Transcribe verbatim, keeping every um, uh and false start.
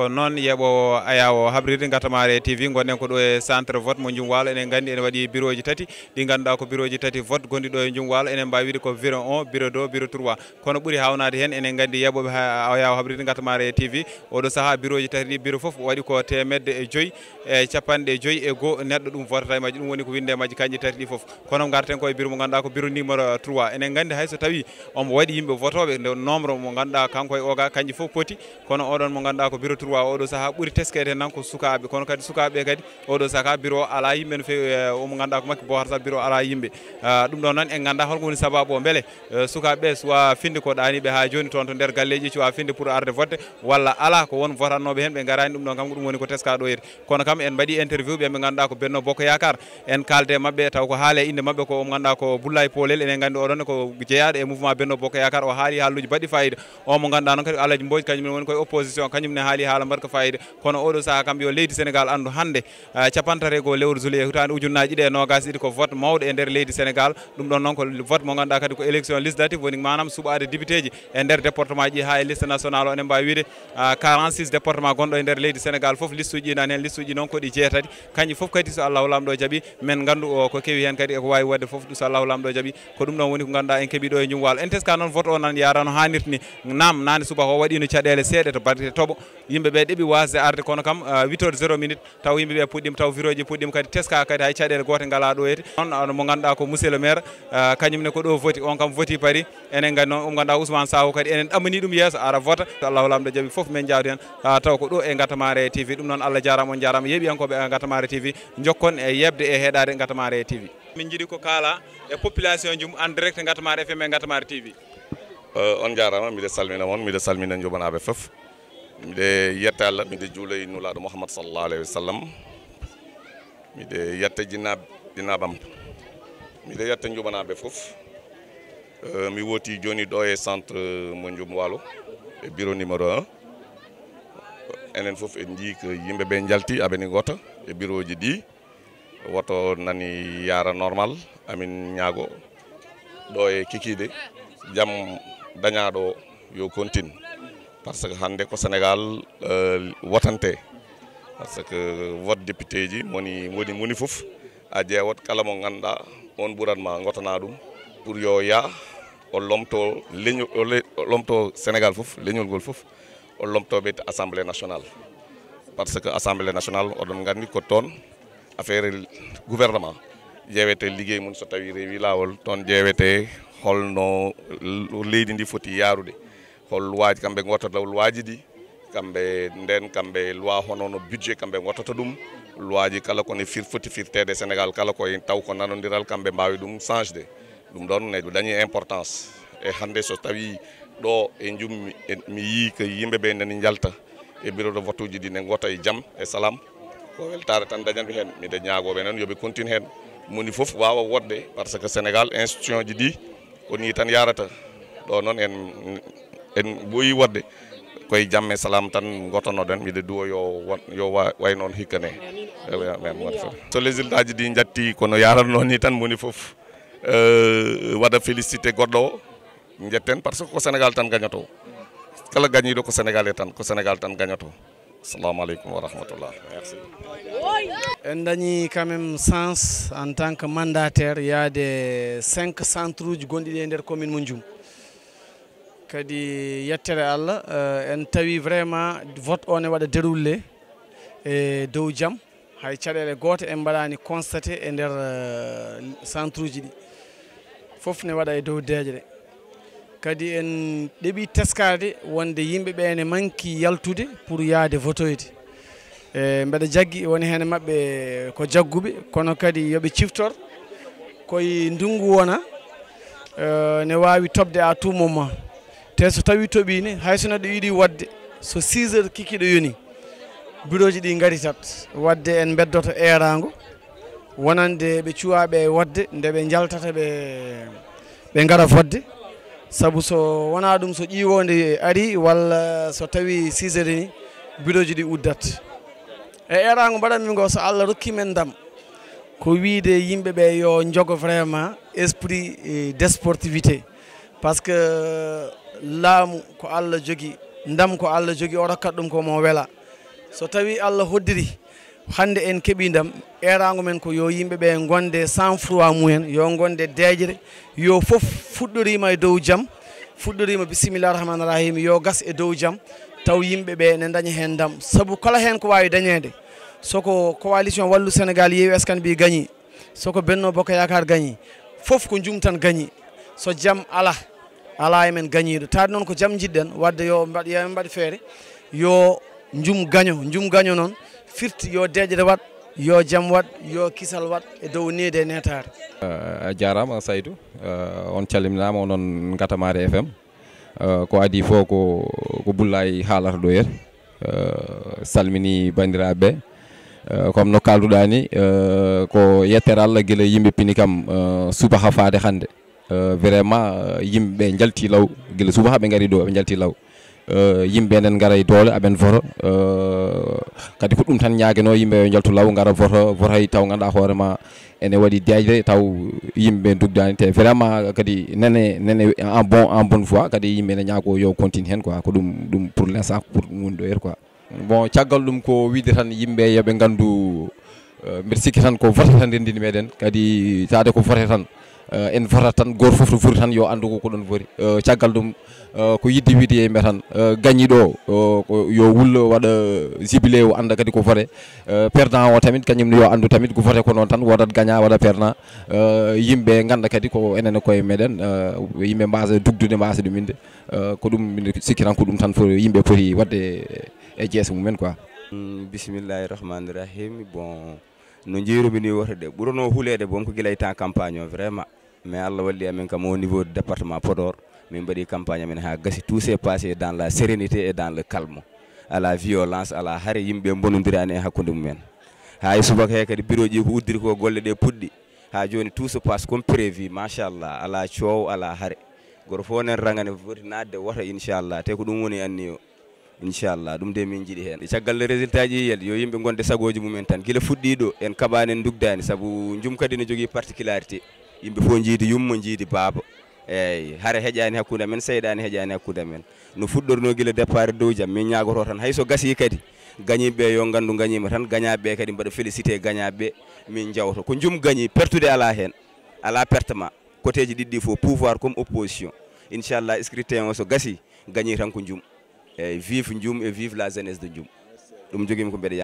Ko noon, yeeɓoowo ayaawo habrirde Ngatamare T V, ngonɗen ko ɗo e centre vote mo Njum Waalo. Eɗen nganndi ene waɗi birooji tati ɗi ngannduɗaa ko birooji tati vote gonɗi ɗo e Njum Waalo. Eɗen mbaawi wiide ko bureau un, bureau deux, bureau trois. Kono ɓuri haawnaade heen, eɗen nganndi yeeɓooɓe ha-, ayaawo habrirde Ngatamare T V, oɗo sahaa birooji tati ɗi, bureau fof waɗi ko teemedde e joyi e capanɗe joyi e goo neɗɗo ɗum votata e majji. Ɗum woni ko winde e majji kanƴe tati ɗi fof. Kono ngarten ko e bureau mo ngannduɗaa ko bureau numéro trois. Eɗen nganndi hay so tawii omo waɗi yimɓe votooɓe, nde nombre mo ngannduɗaa kanko e oga, kanƴe fof poti. Kono oɗon mo ngannduɗaa ko bureau trois, oɗo sahaa ɓuri teskeede nan ko sukaaɓe. Kono kadi sukaaɓe ɓe kadi, oɗo sahaa bureau o alaa yimɓe no feewi, eh, omo ngannduɗaa ko makki bohar sa bureau alaa yimɓe. Ah, ɗum ɗon noon en nganndaa holko woni sabaabu o. Mbele, eh, sukaaɓe ɓe suwa finde ko ɗaaniiɓe haa jooni toon to nder galleeji, cuwa finde pour arde vote, walla alaa ko won votannooɓe heen ɓe ngaraani? Ɗum ɗon kam ko ɗum woni ko teskaa ɗo yeeti. Kono kam en mbaɗi interview ɓe ɓe ngannduɗaa ko Benno Bokk Yaakaar. En kaalde e maɓɓe taw ko haale e innde maɓɓe ko omo ngannduɗaa ko Bullaay Poolel, enen nganndi oɗon ko jeyaaɗo e mouvement Benno Bokk Yaakaar. O haali haaluuji baɗɗi faayiida. O mo ngannduɗaa noon kadi Alhaji Mbooj, kañum ne woni koye opposition, kañum ne haali haala mbaɗka faayiida. Kono oɗo sahaa kam yo leydi Sénégal anndu hannde, ah, capanɗe tati e goo lewru juillet hitaande ujunnaaji ɗiɗi e noogaas ɗiɗi ko vote mawɗo e nder leydi Sénégal. Ɗum ɗon noon ko vote mo ngannduɗaa kadi ko élection législative, woni maanaam suɓaade député ji e nder département ji haa e liste nationale o. Enen mbaawi wiide, ah, quarante-six département gonɗo e nder leydi Sénégal fof, liste uji ɗi nani heen, liste uji noon ko ɗi jeetati. Kañƴi fof kadi so Allahu Laamɗo jaɓi, men nganndu o ko kewi heen kadi e ko waawi waɗde fof, so Allahu Laamɗo jaɓi. Ko ɗum ɗon woni ko ngannduɗaa en keɓi ɗo e Njum Waalo. En teska noon vote o nan yaara no haanirta ni. Naam, naane subaka o waɗiino caɗeele seeɗa to baɗte toɓo. Yimɓe ɓe ɗeɓi waasde arde, kono kam, ah, huit heures zéro minute, taw yimɓe ɓe puɗɗiima, taw bureau ji puɗɗiima kadi teska kadi hay caɗeele goote ngalaa ɗo yeeti. Noon, ah, mo ngannduɗaa ko monsieur le maire, ah, kañum ne ko ɗo voti, on kam voti Paris. Enen nganndi noon, omo ngannduɗaa Ousmane Saho kadi, enen ɗammani ɗum yeeso, ara vota. So Allahu Laamɗo jaɓi fof, men njaawdi heen, ah, taw ko ɗo e Ngatamare T V. Ɗum noon, Allah jaaraama, on njaaraama, yeeɓiyankooɓe e Ngatamare T V. Njokkon e yeeɓde e heɗaade Ngatamare T V. Min njiɗi ko kaala e population Njum en direct Ngatamare F M e Ngatamare T V. Eh, on njaaraama, miɗo salmina mon, miɗo salmina Njumanaaɓe fof. Miɗo yetta Allah, miɗo juula e Nulaaɗo Muhammad sallallahu alayhi wa sallam. Miɗo yetta jinnaaɓe, jinnaaɓe am. Miɗo yetta Njumanaaɓe fof. Eh, mi woti jooni ɗo e centre mo Njum Waalo, e bureau numéro un. Enen fof en njii ko yimɓe ɓe njalti, aɓe ni goto e bureau ji ɗi. Woto nani yaara normal, amin ñaago ɗo e kikiiɗe, jam dañaaɗo yo continue. Parce que hannde ko Sénégal, euh, wotante. Parce que vote député ji moni, woni, moni fof, a ƴeewat kala mo ngannduɗaa on ɓurat ma ngotana ɗum pour yo yaa o lomto leñol, o le-, o lomto Sénégal fof, leñol ngol fof, o lomto ɓe to Assemblée nationale. Par ce que Assemblée nationale, oɗon nganndi ko toon affaire gouvernement ƴeewete, liggey mum so tawi rewi laawol, toon ƴeewete holno l-, leydi ndi foti yaarude, hol luwaaji kamɓe ngottata luwaaji ɗi, kamɓe nden, kamɓe loi hono no budget kamɓe ngottata ɗum, luwaaji kala ko ne fir-, foti firteede Sénégal kala ko e taw ko nanondiral kamɓe mbaawi ɗum changede. Ɗum ɗon ne dañi importance. E hannde so tawi ɗo e Njum mi, e, mi yii ko yimɓe ɓe nani njalta e bureau de vote uji ɗi ne ngota e jam e salam. Ko weltaare tan dañanmi heen. Miɗo ñaagooɓe noon yo ɓe continue heen. Moni fof waawa woɗde, par ce que Sénégal institution ji ɗi ko ni tan yarata. Ɗo noon en, en ɓooyi woɗde. Koye jam e salam tan ngotonoɗen. Miɗo duwo yo won, yo wa-, way noon hikka ne. Amen. So résultat ji ɗi njatti kono yaratno ni tan moni fof, eh, waɗa félicité goɗɗo o. Njetten, par ce que ko Sénégal tan gañoto. Kala gañiiɗo ko Sénégalais tan, ko Sénégal tan gañoto. Assalamu aleykum wa rahmatullah. Merci. En dañi quand même chance en tant que mandataire yaade cinq centre uji gonɗi ɗi e nder commune mo Njum. Kadi yettere Allah, eh, en tawi vraiment vote o ne waɗa déroulé e dow jam. Hay caɗeele goote en mbaɗaani constaté e nder, eh, centre uji ɗi. Fof ne waɗa e dow deeƴre. Kadi en ɗeɓi teskaade wonde yimɓe ɓe ne manki yaltude pour yahde votoyde. E mbeɗa jaggi woni heen e maɓɓe ko jagguɓe, kono kadi yo ɓe ciftor koye ndunngu wona, eh, ne waawi toɓde à tout moment. Te so tawi toɓiini, hay so neɗɗo yiɗi waɗde, so six heures kikiiɗe yoni, bureau ji ɗi ngaritat. Waɗde en mbeddoto eeraango, wonande ɓe cuwaaɓe e woɗde, nde ɓe njaltata ɓe, ɓe ngara fodde. Sabu so wonaa ɗum, so ƴiiwoonde arii, walla so tawii six heures ni, bureau ji ɗi uddat. E eeraango mbaɗanmi ngo, so Allah rokkii men ndam, ko wiyde yimɓe ɓe yo njogo vraiment esprit, eh, de sportivité. Par ce que laamu ko Allah jogii, ndam ko Allah jogii, o rokkat ɗum ko mo wela. So tawii Allah hoddiri, hannde en keɓii ndam, eeraango men ko yo yimɓe ɓe ngonde sang-froid mumen, yo ngonde deeƴre, yo fof fuɗɗoriima e dow jam, fuɗɗoriima bisimillahi rahmaani rahim, yo gas e dow jam, taw yimɓe ɓe ne ndaña heen ndam. Sabu kala heen ko waawi dañeede, so ko coalition Wallu Sénégal Yewwi Askan Wi gañi, so ko Benno Bokk Yaakaar gañi, fof ko njum tan gañi. So jam alaa, alaa e men gañiiɗo. Taade noon ko jam njiɗɗen, waɗde yo mbaɗ, yo en mbaɗ feere, yo njum gaño. Njum gaño noon firti yo deeƴre waɗ, yo jam waɗ, yo kisal waɗ e dow needi e neetaare. A jaaraama Saydou. Eh, on calminaama, onon Ngatamari F M. Eh, ko adii fof ko, ko Bullaay haalata ɗo yer. Eh, salmini banndiraaɓe ɓe. Eh, comme no kaalduɗaa ni, eh, ko yettere Allah gila yimɓe pini kam, eh, subaha faade hannde. Eh, vraiment, eh, yimɓe ɓe njalti law, gila subaha ɓe ngari ɗo, ɓe njalti law. Eh, yimɓe enen ngara e doole, aɓen voto. Eh, kadi ko ɗum tan ñaaganoo yimɓe yo njaltu law, ngara voto, voto hay taw ngannduɗaa hoore ma ene waɗi deeƴre, taw yimɓe ɓe ndugdaani. Te vraiment kadi nene, nene en bon, en bonne voie, kadi yimɓe ene ñaago yo continue heen quoi. Ko ɗum, ɗum pour l'instant ko pour ɗum woni ɗo yer quoi. Bon, caggal ɗum ko wiide tan yimɓe yo ɓe nganndu, eh, mbeɗa sikki tan ko vote tan renndini meɗen, kadi taade ko vote tan, eh, en vota tan, gooto fof to voti tan yo anndu ko ko ɗon voti. Eh, caggal ɗum, eh, ko yiɗde wiide e yimɓe tan, eh, gañiiɗo o, eh, ko yo wullo waɗa jubilé, o annda kadi ko vote. Eh, perdant o tamit, kañum ne yo anndu tamit ko vote ko noon tan, wodat gaña, waɗa perdant. Eh, yimɓe ngannda kadi ko enen e koye meɗen, eh, yimɓe mbasa dugdude, mbasa ɗum innde. Eh, ko ɗum mbiɗa sikki tan ko ɗum tan fo yimɓe poti waɗde e jeese mumen quoi. Mm, bisimillahi rahmani rahim. Bon, no njeyrumi ni woto de ɓurano huleede, bon, ko gila e temps campagne o vraiment. Mais Allah walli amen kam au niveau du département Podor, min mbaɗi campagne amen ha gasi, tout s'est passé dans la sérénité et dans le calme. Ala violence, ala hare, yimɓe bonodirani e hakkude mumen. Ha e subaka he kadi bureau ji ko uddiri ko, golle ɗe puɗɗi. Ha joni tout se passe comme prévu, machallah, ala coow, ala hare. Goto fof nen ragane foti naatde woto, inchallah, te ko ɗum woni anniyo. Inchallah, ɗum de min jiiɗi heen. Caggal nde résultat ji yiyel, yo yimɓe ngonde sagooji mumen tan. Gila fuɗɗii ɗo, en kaɓaani, en ndugdaani, sabu njum kadi no jogii particularité. Yimɓe fof njiidi yumma, njiidi baaba. Eeyi, hare heƴaani hakkunde amen, seyɗaani heƴaani hakkunde amen. No fuɗɗornoo gila départ dow jam, min ñaagoto tan, hay so gasii kadi, gañiiɓe ɓe yo nganndu gañiima tan, gañaaɓe ɓe kadi mbaɗa félicité gañaaɓe ɓe, min njawto. Ko njum gañi, pertude alaa heen, alaa pertement. Côtéji ɗiɗi ɗi fof, pouvoir comme opposition. Inchallah, scrutin o so gasii, gañi tan ko njum. Eeyi, vive njum et vive la jeunesse de njum. Ɗum njogiimi ko mbeɗa